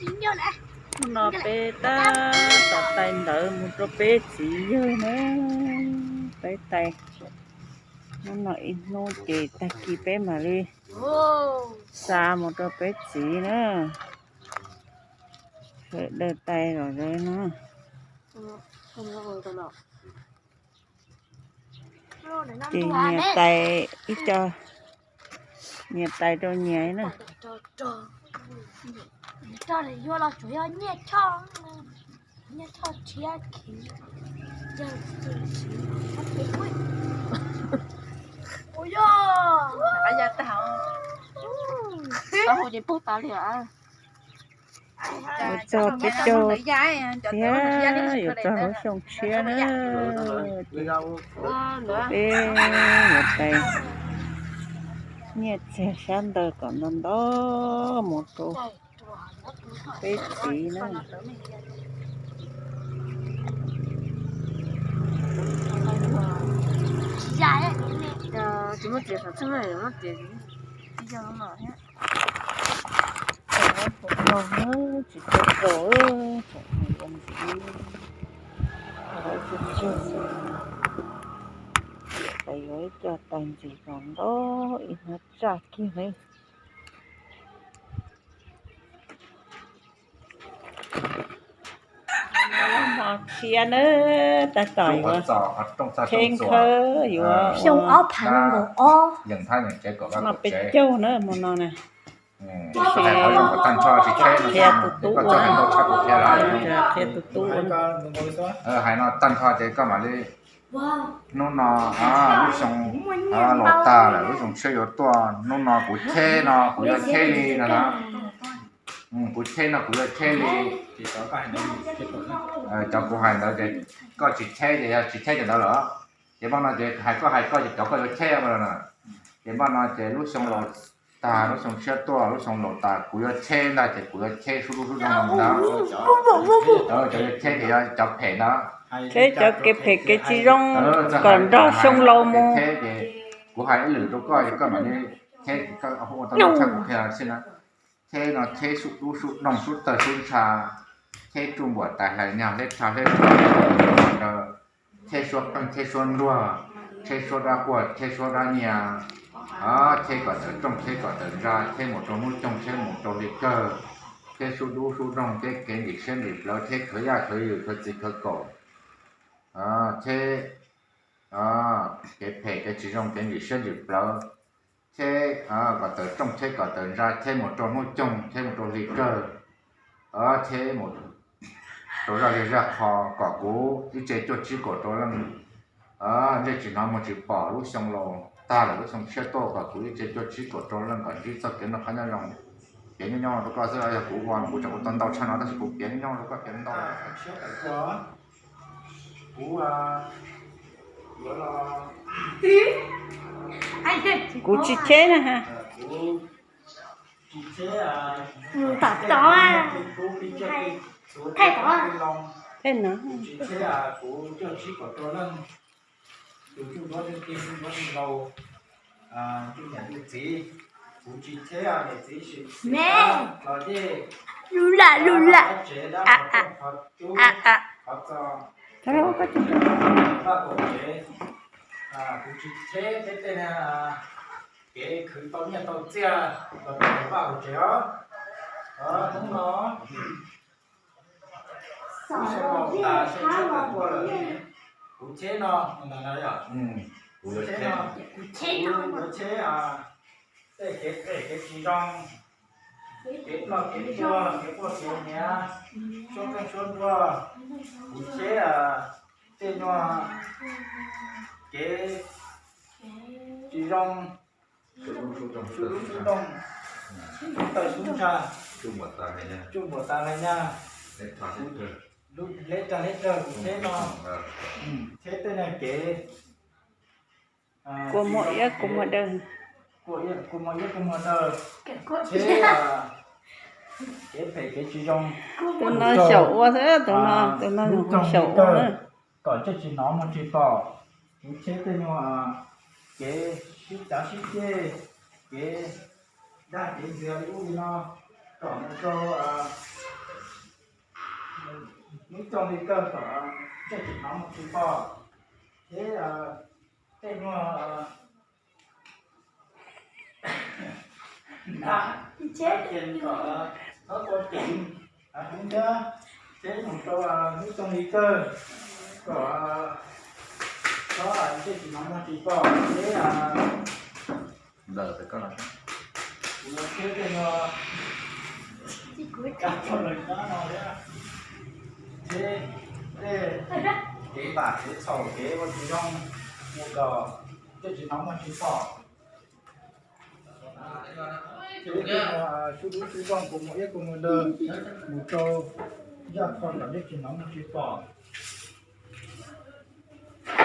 Hnub no peb tab tom tais ntawv mus rau peb txiv yawg na. Peb tais hnub no ib hnub ces tag kis peb mam li xa mus rau peb txiv na. Sawv daws tais los lawm no. Ces nyias tais ib co, nyias tais rau nyias na. Ua tsaug peb caug thiab yuav txog lub xyoo tshiab na. Peb yuav tais nyiaj txiag sab ntawd kom ntau ntau mus rau peb txiv na. Tsis tau tau, tseem mus yuav ntxiv. Tais yuav ib co tais ntxiv kom ntau ib hnab tsaj kiag li. Hmo tshiab na, tab tom yuav kheb khawb yuav xyoo ob phav nees nkaum ob, no peb caug na hmo no na. Qhia tus tub, qhia tus tub. Hais no tag nrho ces koj mam li, hnub no lub xyoo laus tag lawm, lub xyoo tshiab yuav tuaj, hnub no kuv cheb no kuv yuav cheb li no na. Kuv cheb no kuv yuav cheb li. Cov kuv hais ntawd ces koj tsis cheb ces yog tsis cheb cov ntawd lawm. Ces npaj no ces hais koj hais koj ces cov koj yuav cheb no. Ces npaj no ces lub xyoo laus tag, lub xyoo tshiab tuaj, lub xyoo laus tas kuv yuav cheb ntag ces kuv yuav cheb sub dub sub doog ntag. Cov yuav cheb ces yog cov phem ntag. Cheb cov kev phem kev tsis zoo kom nrog xyoo laus mus. Kuv hais ib lwm rau koj, koj mam li cheb, koj ua tau ntau tshaj kuv qhia xwb na. Cheb no cheb sub dub sub doog sub tawg sub ntsha, cheb tsuj npuam tais hlais nyag hleb tsha hleb tsho, cheb suab qeej cheb suab nruag, cheb suab dab quaj cheb suab dab nyiag, cheb kom tawm rooj cheb kom tawm ntsa, cheb mus rau hnub coog cheb mus rau hli kawg, cheb sub dub sub doog, cheb kev ntim siab ntim plawv, cheb khwv yaj khwv yws khwv txiv khwv kaum, cheb kev phem kev tsis zoo kev ntim siab ntim plawv, cheb kom tawm rooj cheb kom tawm ntsa, cheb mus rau hnub coog cheb mus rau hli kawg, cheb mus rau zaj zej zaj qho kom kuv ib tse cuaj tsib kaum rau leej, ntsej tsis hnov muag tsis pom, lub xyoo laus tag lawm lub xyoo tshiab tuaj kom kuv ib tse cuaj tsib kaum rau leej kom ntsib txoj kev noj qab nyob zoo. Piav nyob nyob rau koj xwb, yog kuv ua kuv tseem ua tau ntau tshaj no tab sis kuv piav nyob nyob rau koj piav ntau. Kuv tsis cheb na. Tom tod, thaij tod, thaij no. Me, lub lam lub lam. Kuv tsis cheb peb tej kev khwv tau nyiaj tau txiaj los rau vaj hauv tsev os. Hnub no xyoo laus tas xyoo tshiab tuaj lawm, kuv cheb no, kuv cheb no, kuv yuav cheb tej kev phem kev tsis zoo, kev ploj kev tuag kev quaj kev nyiav, suab qeej suab nruag, kuv cheb tej nyuag kev tsis zoo, sub dub sub doog, sub tawg sub ntsha, tsuj npuam tas hais nyag, hleb rag hleb rag kuv cheb no, cheb tej nyuag kev kua muag iab kua muag daw, kua muag iab kua muag daw, cheb kev phem kev tsis zoo. Tus no xyaum ua xwb, tus no, tus no xyaum ua na. Kom ntsej tsis hnov muag tsis pom, kuv cheb tej nyuag kev sib cav sib ceg, kev dag kev ntxias li ub li no, kom mus rau hnub xyooj li kawg kom ntsej tsis hnov muag tsis pom, thiab tej nyuag nab kom txhob tua ceev, thiab mus rau hnub xyooj li kawg kom txhob ntsej tsis hnov muag tsis pom, thiab ntawm koj los kuv los thiab tej no, kab tau lawv nyob no thiab, thiab tej kev npam kev txhaum kev ua tsis zoo, mus kom ntsej tsis hnov muag tsis pom. Sub dub sub doog kuv mus iab kuv mus daws, mus rau zaj kho kom ntsej tsis hnov muag tsis pom.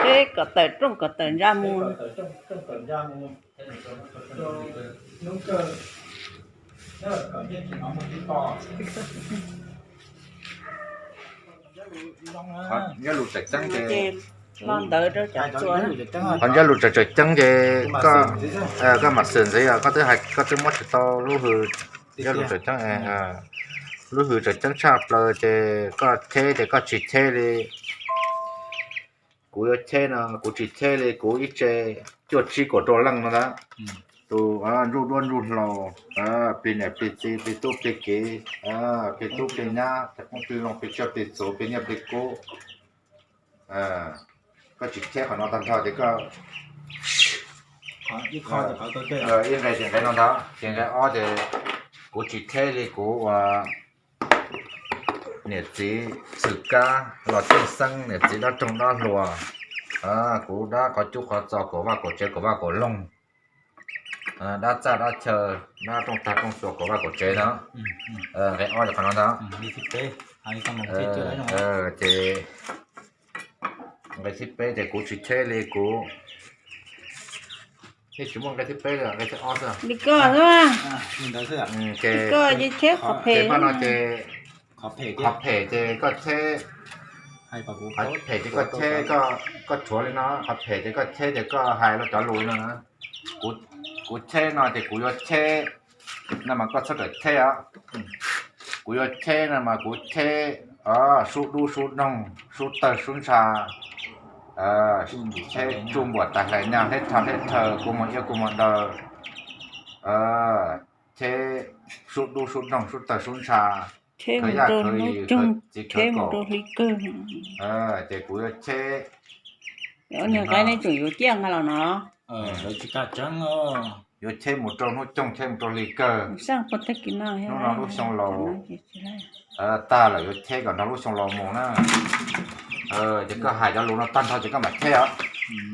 Thiab kom tawm rooj kom tawm ntsa mus. Kom tawm rooj tawm ntsa mus rau hnub kawg, kom ntsej tsis hnov muag tsis pom. Qhov nyob lus tseem ceeb ces, los ntawd rau cov txuas, qhov nyob lus tseem tseem ceeb ces koj, koj mam xwm ntxiv os, koj twb hais koj twb muab tsis tau lub hws, nyob lus tseem ceeb, lub hws tseem ceeb tshaj plaws ces koj cheb ces koj tsis cheb li. Kuv yuav cheb no kuv tsis cheb li, kuv ib tse cuaj tsib kaum rau leej no ntag. Tus ntsuj duab ntsuj hlauv, plig niam plig txiv plig tub plig kiv, plig tub plig nyab, plig qoob plig loo plig tsiaj plig txuv plig nyiaj plig kub. Koj tsis cheb qhov no tag nrho ces koj ib nqe ces nqe no ntag, ces nqe ob ces kuv tsis cheb li kuv ua niam txiv Xwm Kab los Txooj Xeeb, niam txiv dab roog dab hluas, kuv dab qhov cub qhov txos kaum vaj kaum tsev kaum vaj kaum loog, dab txaj dab chaw, dab rooj tag rooj xyuas kaum vaj kaum tsev ntag. Nqe ob ces qhov no ntag. Ces nqe thib peb ces kuv tsis cheb li kuv, tsis muaj nqe thib peb li, nqe thib ob xwb. Li koj xwb. Ces koj ces cheb qhov phem no ces, qhov phem ces koj cheb, qhov phem ces koj cheb, koj tshuav li no, qhov phem ces koj cheb ces koj hais los cov lus no. Kuv cheb no ces kuv yuav cheb no mas koj txhob rawm cheb os. Kuv yuav cheb no mas kuv cheb sub dub sub doog sub tawg sub ntsha, cheb tsuj npuam tas hlais nyaj hleb rhab hleb rhaw kua muag iab kua muag daw, cheb sub dub sub doog sub tawg sub ntsha, khawv yaj khawv yim khawv txiv khawv kaum, ces kuv yuav cheb. Nqe ne tseem yuav ciaj nqa los no. Yuav cheb mus rau hnub coog cheb mus rau hli kawg. Hnub no lub xyoo laus tag lawm yuav cheb kom nrog lub xyoo laus mus na. Ces koj hais cov lus no tag nrho ces koj mam cheb os.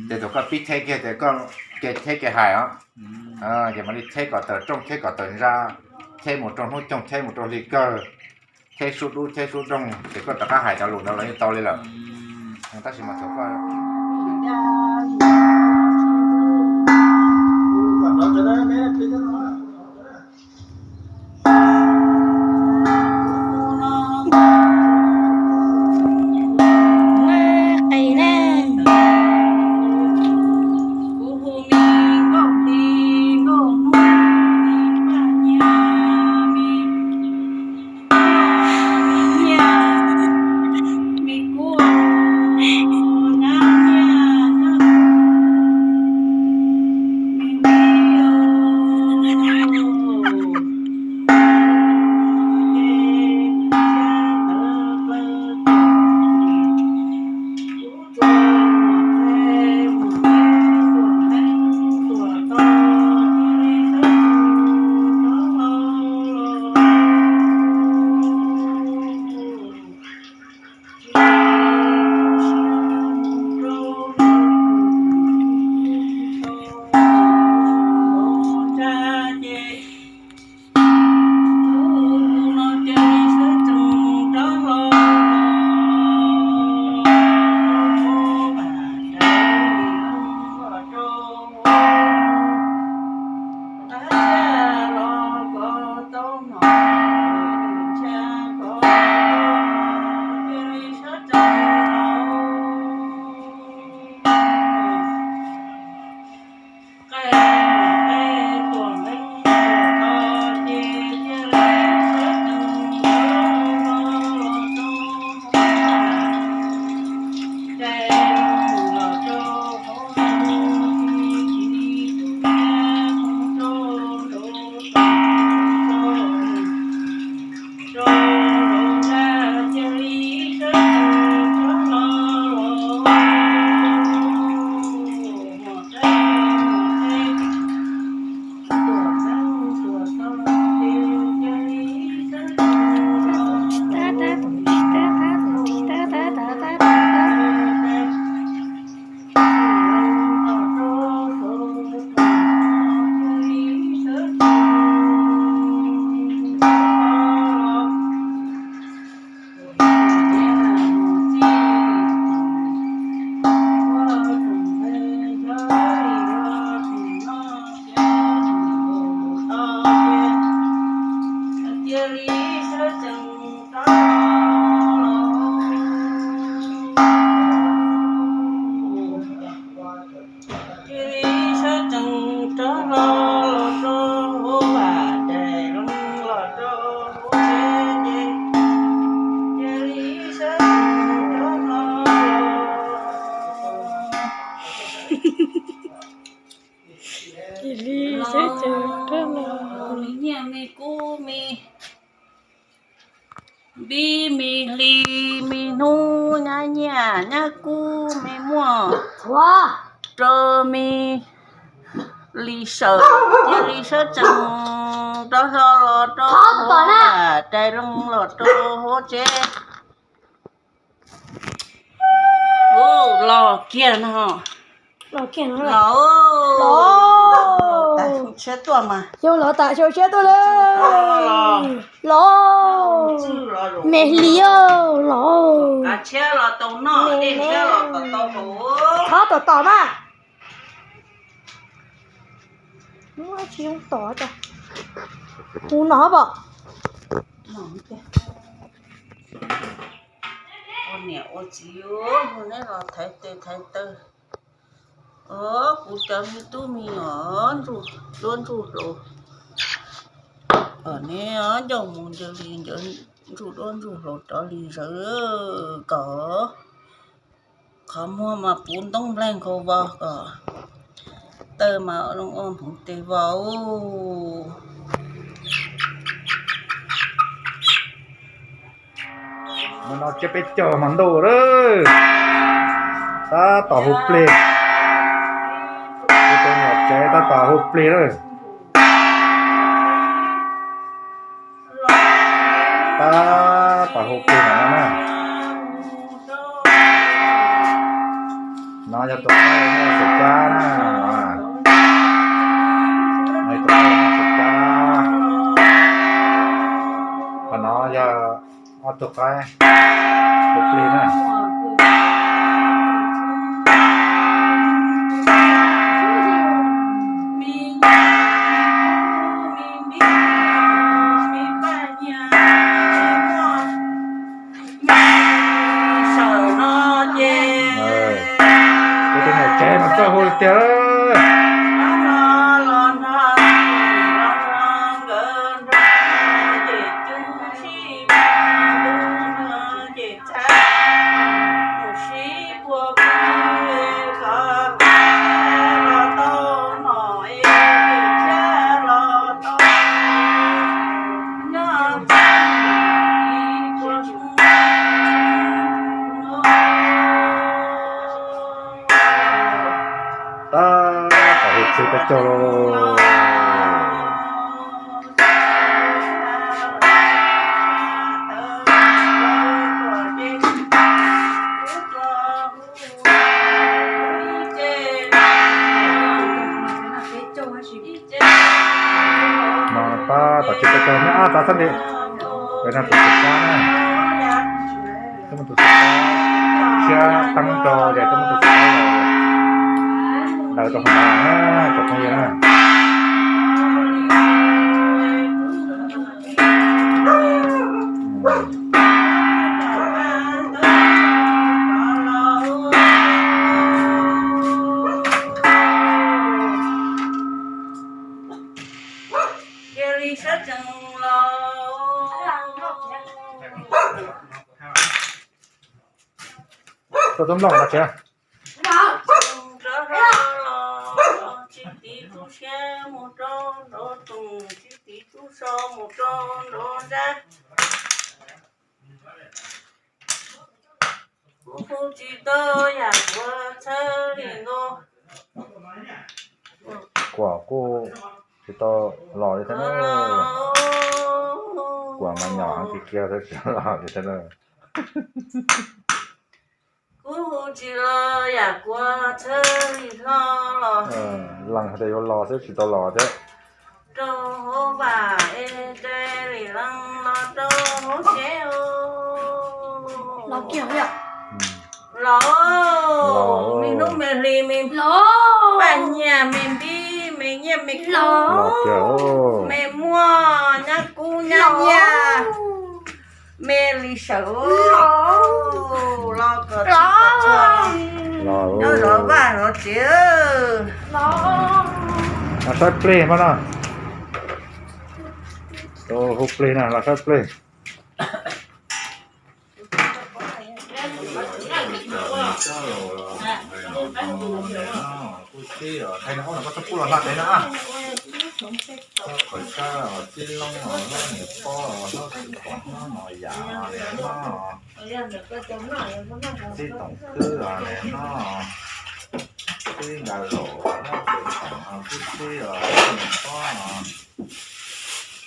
Ces thaum koj pib cheb kiag ces koj ke cheb ke hais os. Ces mam li cheb kom tawm rooj cheb kom tawm ntsa, cheb mus rau hnub coog cheb mus rau hli kawg, cheb sub dub cheb sub doog ces koj rov qab hais cov lus ntawd los yeej tau li lawm. Tab sis mas thaum koj Cia li sawv tsees rov hlo los rau hauv vaj, daim leeg los rau hauv tsev ces, cia li sawv tsees rov hlo los, cia li sawv tsees rov hlo los. Me nyiaj me kub me npib me hli, me hnub nyab nyiaj nyab kub me muaj, rau me li sawm, cia li sawv tsees rov hlo los rau hauv vaj, daim leeg los rau hauv tsev. Los kiag no. Los, los, los, xyov los tas xyov tshiab tuaj lawm. Los, me hli, los, qhov tom tom mas. Hnub tsis zoo tom, hu no pom. Ua niam ua txiv, neb los thaiv tes thaiv taw. Kuv cov me tub me nyuam, ntsuj duab ntsuj hlauv, neb coj mus ncaws li ncaws, ntsuj duab ntsuj hlauv rov li zawv kom qhov muag mas puv ntoob npleeg nkaus vos, kom taw mas ua hmoov tes vos. Hnub no tsiab peb caug hmo ntuj lawm, tab tom hu plig. Kuv tus niam tsev tab tom hu plig lawm. Tab tom hu plig no na. No yog tus qaib muaj xwm kab na. No yog tus qaib muaj xwm kab. Qhov no yog ob tug qaib hu plig na. Kuv tus niam tsev mas txawj hu li tiag. Tab tom hu plig peb caug lauj. No tab tom tsiab peb caug, neb ob tav xab nti. Peb no tus xwm kab na, twb muaj tus xwm kab, siab teeb rau ces twb muaj tus xwm kab los daws rau hauv no na, cov phooj ywg na. Cia li sawv tsees los. Tuaj tub nplooj no tsev. Rov hlo los tsis tiv tu siab mus rau nraum zoov, tsis tiv tu so mus rau nraum nrab. Kuv hu tsis tau yam kuv txhawb li nkaus. Kuam kuj tsis tau los li thiab na. Kuam mas nyom heev tiag kiag thiab tsis los li thiab na. Kuv hu tsis los yam kuv txhawb li hlo los. Lees hais tias yuav los xwb tsis tau los thiab. Rau hauv vaj es rais li lees los rau hauv tsev os. Los kiag os. Los, me hnub me hli me, paj nyiaj me npib me nyiaj me kub, me muaj nyab kub nyab nyiaj. Me li sawm los kom tsis kom txhua los nyob zov vaj zov tsev. Los saib pleg mas no. Hu pleg na, los saib pleg. Kub txib os, thaij no ob no koj txhob pub los hla tev na. Hlob Qhawv Kab os, txib Loob os, hlob Niam Pob os, hlob Xwm Pom, hlob Nom Yam os, niam hlob os, txib Toom Khwb os, niam hlob os, txib Nka Laum os, hlob Xwm Pom os, kub txib os, hlob Niam Pob os,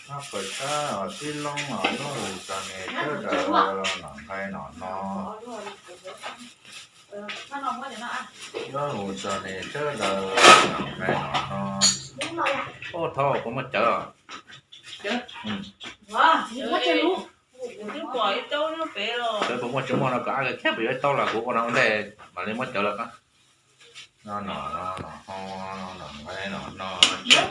hlob Qhawv Kab os, txib Loob os, Loob Hus txog niam sawv daws los nom nqaij nom no. Loob Hus txog niam sawv daws los nom nqaij nom no. Ub, thaub puas muaj cawv os? Cawv puas muaj tsis muaj no kom ab kiag puas yuav ib taub los kuv ua no ua ntej mam li muab cawv los. No nom no nom ho, nom nqaij nom no, Loob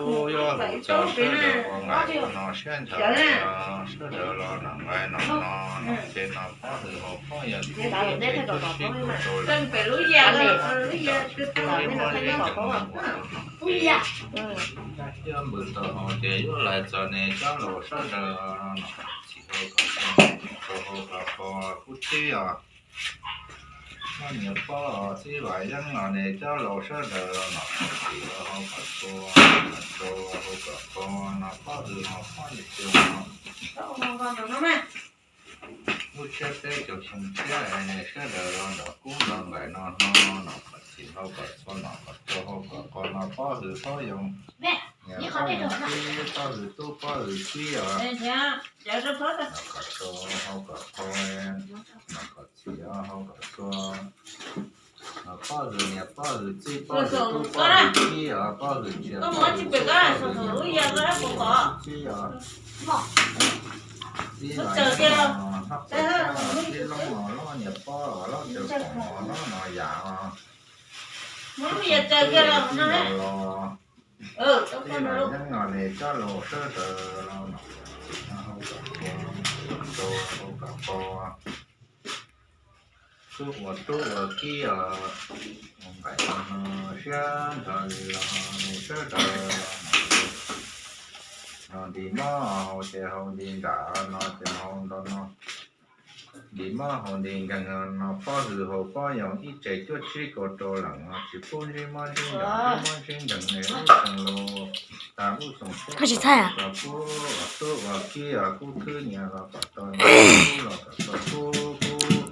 Hus txog sawv daws ua nqaij ua no siab ntshaw, sawv daws los nom nqaij nom no, nom ces nom pob hwm haus pob yoos, ib txhis kub txhis kub rau lawm, tsis pub li mob li nkeeg ua rau nom ces, dab thiab npws tau haus ces yuav lais txog niam cov laus sawv daws los nom txhim haus kom txhua, haus kom txhua, kub txib os. Hlob Niam Pob os, txib Vam Yeeb los niam cov laus sawv daws los nom txhim los haus kom txhua, haus kom txhua, nom pob hwm haus pob yoos, lub tsiab peb caug xyoo tshiab es niam sawv daws los nrog kub nrog nqaij no no, nom kom txhim haus kom txhua, nom kom txhua haus kom txhua, nom pob hwm pob yoos, niam pob hwm tub pob hwm txib os, nom kom txhua haus kom txhua, nom kom txhim haus kom txhua, nom pob hwm niam pob hwm txib pob hwm tub pob hwm txib os, pob hwm tsiaj pob hwm txib pob hwm niam pob hwm tub txib os. Txib Vam Yeeb os, Hlob Qhawv Kab os, txib Loob os, Loob Niam Pob os, Hlob Xwm Pom os, Hlob Nom Yam os, txib los, txib Vam Yeeb os, niam cov laus sawv daws los nom txhim haus kom txhua, haus kom txhua, haus kom txhua, kub ua tub ua kib os, ua nqaij ua no siab ntshaw li los niam sawv daws los nom, no nti mob haus ces haus nti nram no ces haus nto no, nti mob haus nti nkeeg no, pob hwm haus pob yoos, ib tse cuaj tsib kau rau leej no, tsis pub ntsib mob ntsib nkeeg, ntsib mob ntsib nkeeg es ub xoo los tas ub xoo xwb, kub ua tub ua kib os, kub khwb nyias los kom tau nyias, kub los kom tau kub, kub ua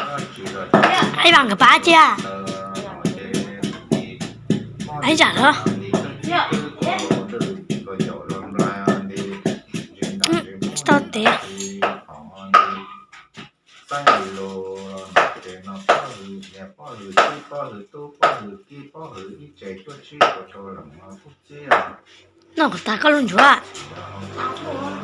dab tsi los tsis, ib vas nkawd pab cia, ib zam los, tsis tau tias, xeeb li los ces no pob hwm niam pob hwm txib pob hwm tub pob hwm kib pob hwm ib tse cuaj tsib kau rau leej no kub txib os. Noj kom tag koj lub ntshuav. Pob hwm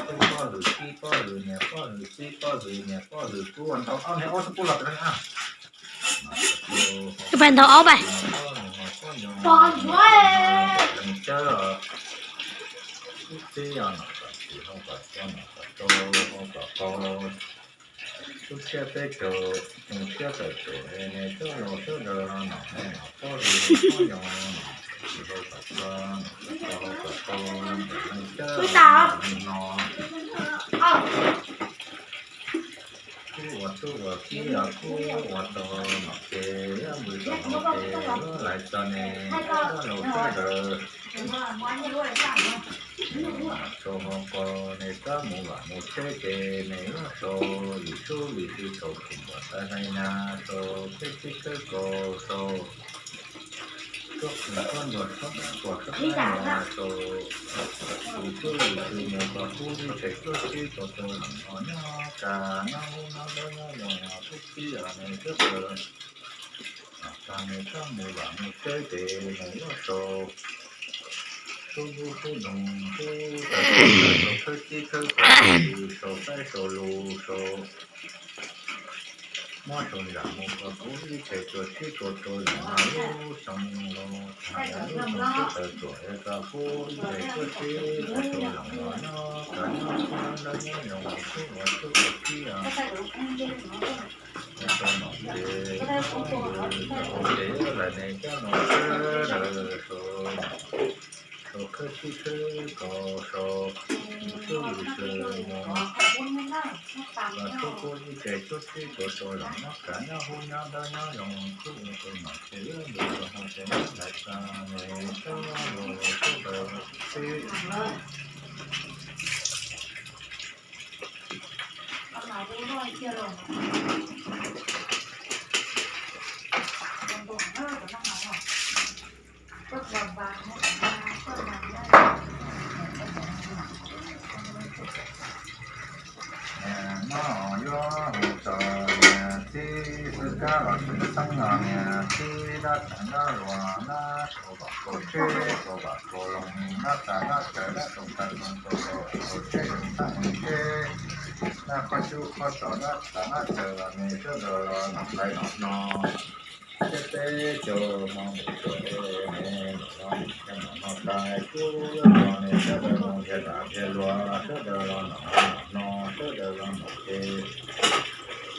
tub pob hwm kib pob hwm niam pob hwm txib pob hwm niam pob hwm kub ua ntau ob niag ob xub pub los tas na. Pais ntau ob pais. Leej cawb kub txib os, nom kom txhim haus kom txhua, nom kom txhua haus kom txhua, lub tsiab peb caug xyoo tshiab tawm tsum es niam cov laus sawv daws los nom hais nom pob hwm pob yoos, nom txhim haus kom txhua, nom kom txhua haus kom txhua, leej cawb leej no. Kub ua tub ua kib os, kub ua tau nom ces, npws tau nom ces, lub lais txog niam cov laus sawv daws sau hau qos, niam rov mus vaj mus tsev ces niam lub sau vim sub vim sw sau khum npam tas hais nyab sau kheb txib kheb kaus sau Tsob ntsuag tsob dab tuag tsob dab nyob rau, tus cuab tus xwm mus kom kub ib tsev cuab tsib rau rau los nyob kas nyob hub nyob dawb nyob zoo los kub tsib os nws tsob ntsuag. Tag nws tsob mus vam mus teb ces nws yuav sau kub kub kub noog kub tag sau khawb tsib khawb tag sau saib sau lus sau mob sau zam mus kom kub ib tsev cuab tsib rau rau los lub xyoo los tag lub xyoo tub tawm tuam es kom kub ib tsev cuab tsib rau rau los nyob kas nyob hub nyob dawb nyob zoo los kub ua kub ua tsib os. Sau nom ces, sau nom ces lawm ne coj los sawv daws sau, sau khawb tsib khawb rau sau, tus cuab tus xwm mus los kub kub ib tsev cuab tsib rau rau los nyob kas nyob hub nyob dawb nyob zoo kub ua rau nom ces yuav mus rau hauv ces lawv tas nws tsob los sawv daws xwb. Niag no yuav mus txog niag txib xwb kab los tsis xeeb no niag txib dab txeev dab luag dab kaus vam kaus tsheb kaus vam kaus loog dab tas dab chaw dab toog tas toog kaus kaus vam kaus tsheb loog txaj loog tsheb dab qhov cub qhov tsos dab tas dab chaw los nws sawv daws los nom nqaij nom no. Thiab peb caug hmo ntawm tsuas es nws los mus cas nom no tas kub yuav tso nws sawv daws mus nrhiav dam nrhiav luag sawv daws los nom nqaij nom no sawv daws los nom ces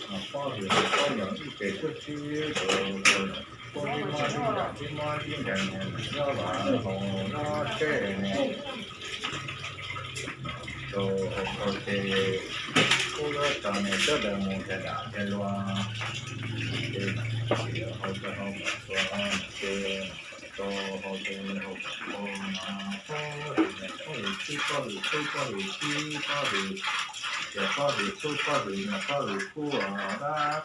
nom pob hwm nom pob yog ib ce cuab tsib rau rau nom pob zib mob zib yam zib mob zib nkees nws nyob vam haus nyob tsheb nws rau hauv ces kub yuav tso nws sawv daws mus nrhiav dam nrhiav luag ces nom tsis hau rau hauv kom txuas ces rau hauv ces hauv kom txuas no pob hwm pob hwm tsib pob hwm tsib pob hwm tsib pob hwm yog pob hwm tsib pob hwm yog pob hwm kub os dab.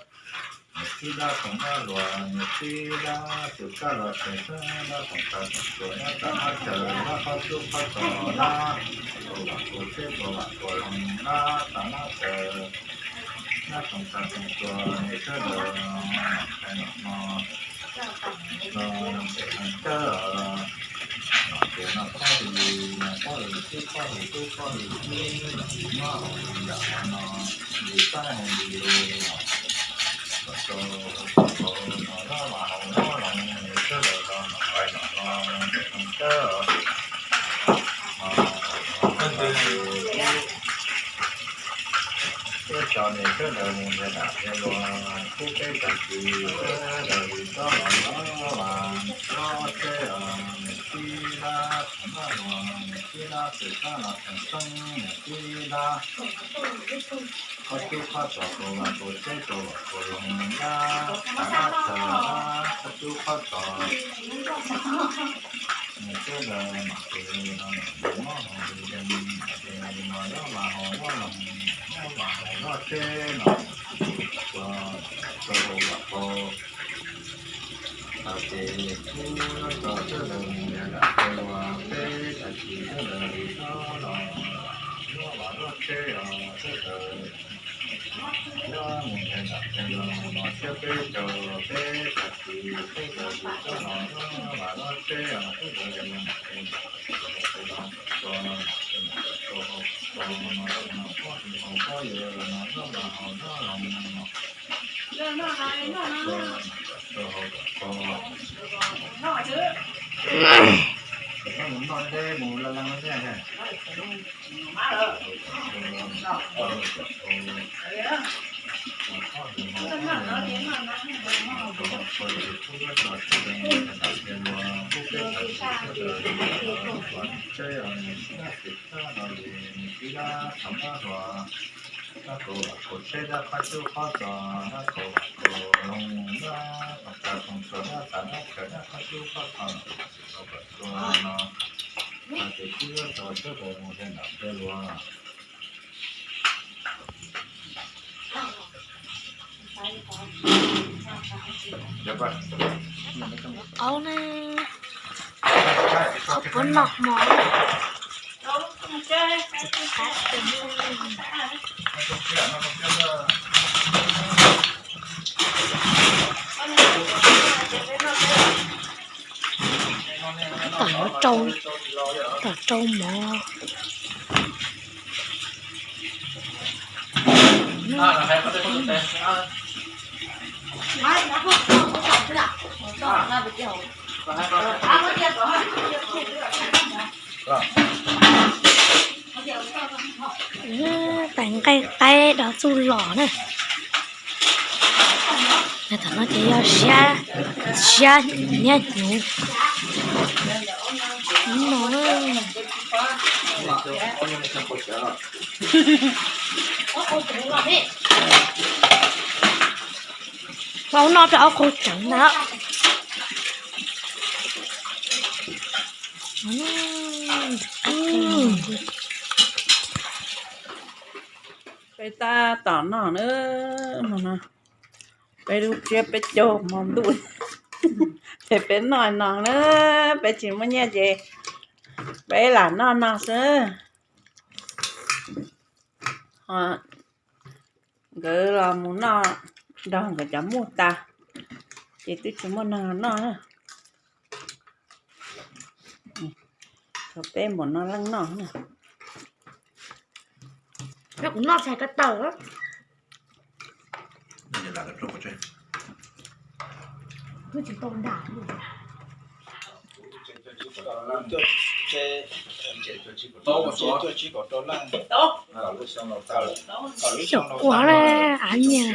Niam txib dab toog dab luag niam txib dab xwm kab los tseem xeeb dab toog tas toog tsuas dab tas dab chaw dab qhov cub qhov tsos dab kaus vam kaus tsheb kaus vam kaus loog dab tas dab chaw dab toog tas toog tsuas nws sawv daws nom qai nom no no pem no cawb os. Nom ces no pob hwm no pob hwm tsib pob hwm tsib pob hwm tsib nom hwm mob hwm yam no hwm saib hwm lus no kom tau kom tau no dab vam haus dab loog nws sawv daws los nom qai nom no pem no cawb os. Peb tso nws sawv daws mus nrhiav dam nrhiav luag kub peb tag kis sawv daws li tsob los nyob mas nyob tsheb os nws txib dab tseem dab luag nws txib dab tseem dab los tseem xeeb nws txib dab qhov cub qhov tsos kaus vam kaus tsheb kaus vam kaus loog dab tas dab chaw dab qhov cub qhov tsos nws sawv daws nom ces no nom ces mob haus ces no dab vam haus dab loog dab vam haus dab tsheb no tsuas tsuas haus vam haus Thaum ces kub yuav tso sawv daws mus nrhiav dam nrhiav luag peb tag kis sawv daws li tsob los nyob vam dab tsheb os sawv daws yuav mus nrhiav dam nrhiav luag no thiab peb caug peb tag kis sawv daws li tsob los nyob vam dab tsheb os sawv daws li no ces tso no ces no pob hwm haus pob yawg no nyob vam haus dab loog no Dab kaus vam kaus tsheb dab qhov cub qhov tsos dab kaus vam kaus loog dab toog tas toog tsuas dab tas dab chaw dab qhov cub qhov tsos no tsis tau kom txua no ces kub yuav tso sawv daws mus nrhiav dam nrhiav luag. Au ne. Puab noj hmo. Tom rau, tom rau mov. Tais nqaij qaib dov txuj lom na. Tam no ces yog siab, siab nyab hnyuv no. Hlau no rau ob qho tseev ntag. Peb tab tom noj na, hmo no peb lub tsiab peb caug hmo ntuj, ces peb noj no na, peb tsis muaj nyiaj ces peb lam noj no xwb. Ho nkawd los mus noj nrog nkawd cov muj tas, ces twb tsis muaj neeg noj na. Tshuav peb npaum no leej noj na. Kuv noj tshais ko taw. Xyaum kuav na, av nyiaj.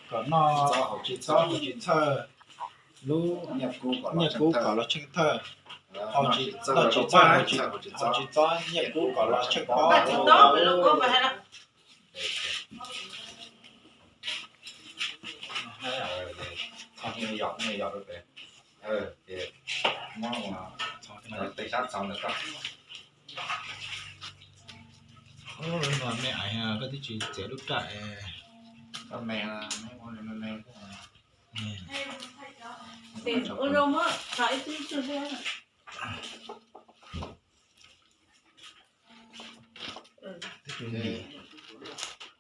Kom noj tsis txhob tsis txhawj, lub nyiaj kub kom los tsheej thawj, noj tsis txhob, noj tsis txhob, nyiaj kub kom los tsheej pob. Me aiv, koj twb tsis txiav lub raj.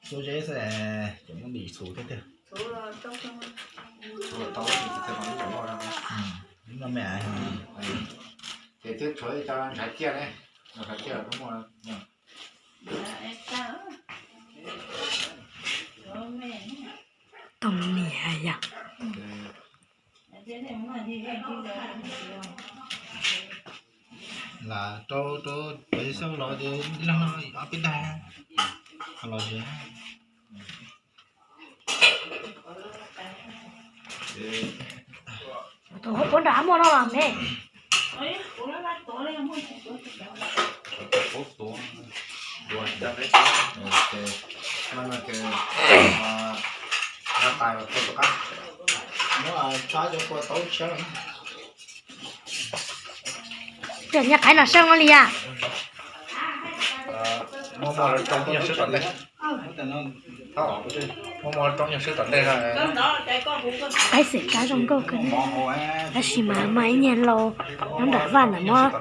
Xub zeb xwb, cov muab ntim txhuv thiab tiag. Lub no me aiv. Ces twb tshuav ib co ntshav ciaj ne, ntshav ciaj los muaj. Tau niam yom. Lam rau rau peb xyoo los ces ib leeg noj ob peb daig los zem. Tus hauv paus nram muaj no los me. Cov niag qaib no seej ua li yam. Qaib xwm kab zoo nkauj kawg, tab sis mas mas ib nyuag lau nyob nram vaj ntawm muab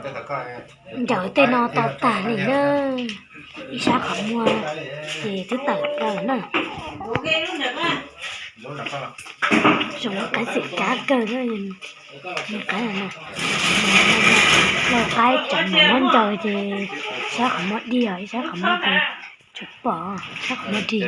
ncaws tej no to tag li na. Ib sab qhov muag ces twb tawm plaws na. Zoo qaib xwm kab kawg na. Qaib, lau qaib tseem mus muab ncaws ces sab qhov muag dig os, ib sab qhov muag ces tsuas pom sab qhov muag dig.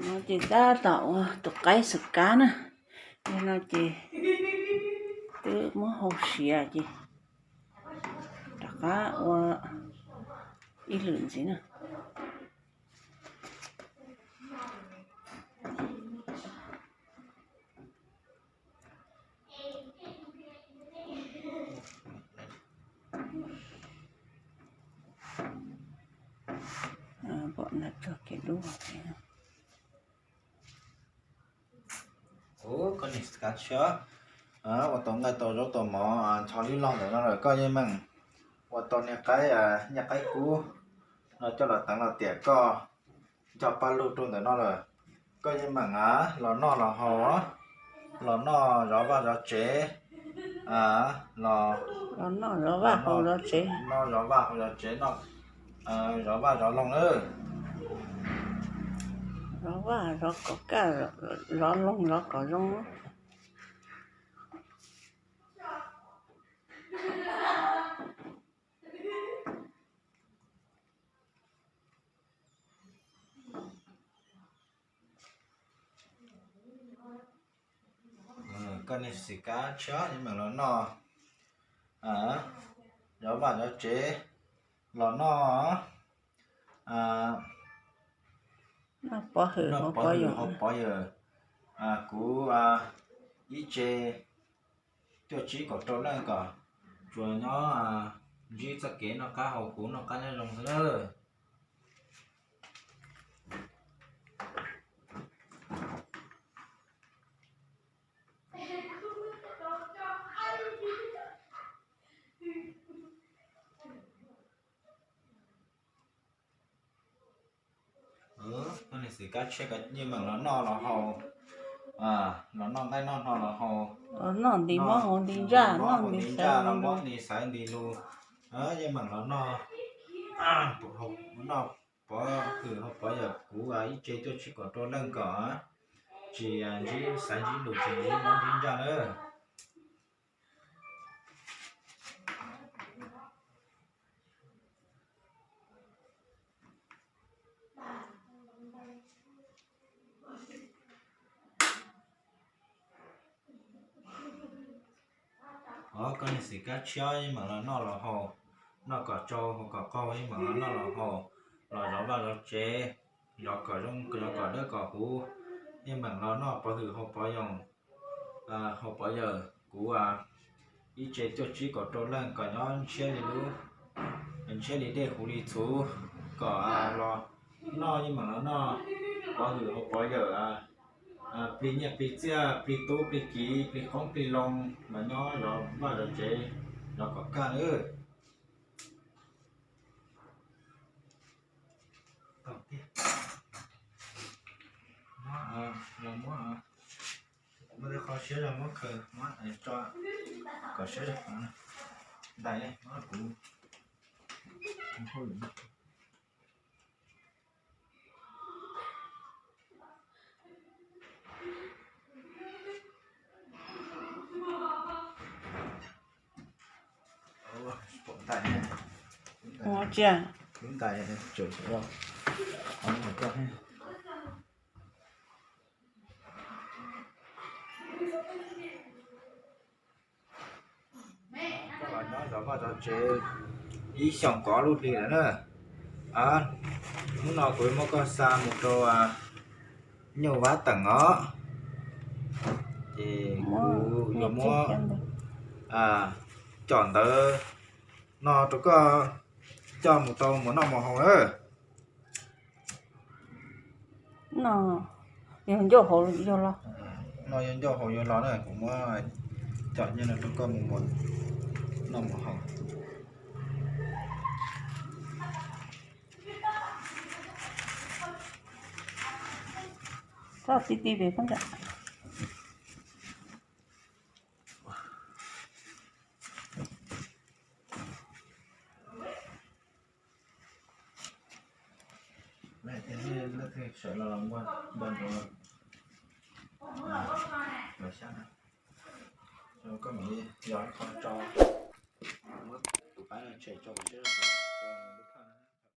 No ces tab tom ua tus qaib xwm kab na. Yog no ces twb muab hau siav ces rov qab ua ib lwm ntxiv na. Pom nram tog kev dub. Kav tsij ua tau nqaij tau zaub tau mov ncho lub log ntawm no lawm koj yeej meem ua tau niag qaib, niag qaib kub no coj los teev los tiam koj ncho paj lug rau ntawm no lawm. Koj yeej meem los noj los haus, los noj zov vaj zov tsev, los noj zov vaj haus zov tsev, noj zov vaj haus zov tsev, noj zov vaj zov loog na. Zov vaj zov kom kaj, zov loog zov kom zoo. Koj niag xim kab tshiab yeej meem los noj zov vaj zov tsev, los noj, noj pov hwm hauv pov yawm. Kuv ib tse cuaj tsib kaum rau leej kom tsuas nyob ntsib txoj kev noj qab haus huv noj qab nyob zoo xwb lawm. Koj niag xim kab tshiab koj yeej meem los noj los haus, los noj nqaij noj hno los haus, noj nti muab hauv nti ntsaj, noj nti ntsaj los muab nti xaiv nti lus, yeej meem los noj, noj pov hwm hauv pov yawm. Kuv ib tse cuaj tsib kaum rau leej kom tsis ntsib xaiv ntsib lus tsis ntsib muab ntsib ntsaj lawm. Os, koj niag xim kab tshiab yeej meem los noj los haus, noj kom tsau haus kom qaug yeej meem los noj los haus, los zov vaj zov tsev, zov kom zoo zov kom dawb kom huv, yeej meem los noj pov hwm hauv pov yoos, hauv pov yawm. Kuv ib tse cuaj tsib kaum rau leej kom nyob ntshiab li lub, ntshiab li dej huv li txhuv, kom los noj yeej meem los noj pov hwm hauv pov yawm, plig nyiaj plig txiaj plig tub plig kiv plig qoob plig loo los nyob zov vaj zov tsev zov kom kaj lawm. Muab, muab qhov siab zog muab khaws, muab tso kom siab zog, ntais li muab kuv. Ua cia. Koj los nyob zov vaj zov tsev ib xyoos kaum ob lub hlis lawm na. Hnub no kuv muab koj xa mus rau Nyuj Vab Teem os. Ces kuv yuav muab cov ntawv no rau koj coj mus tau mus noj mus haus na. No yog ncauj hauv yog los, no yog ncauj hauv yog los na, kuv muab cov nyiaj no rau koj mus noj mus haus. Txhob ti ti pem koj ntag. Sawv los los npua npua npua. Koj mam li yog qhov tso, muab tus pab no tshem tso kom siab zog.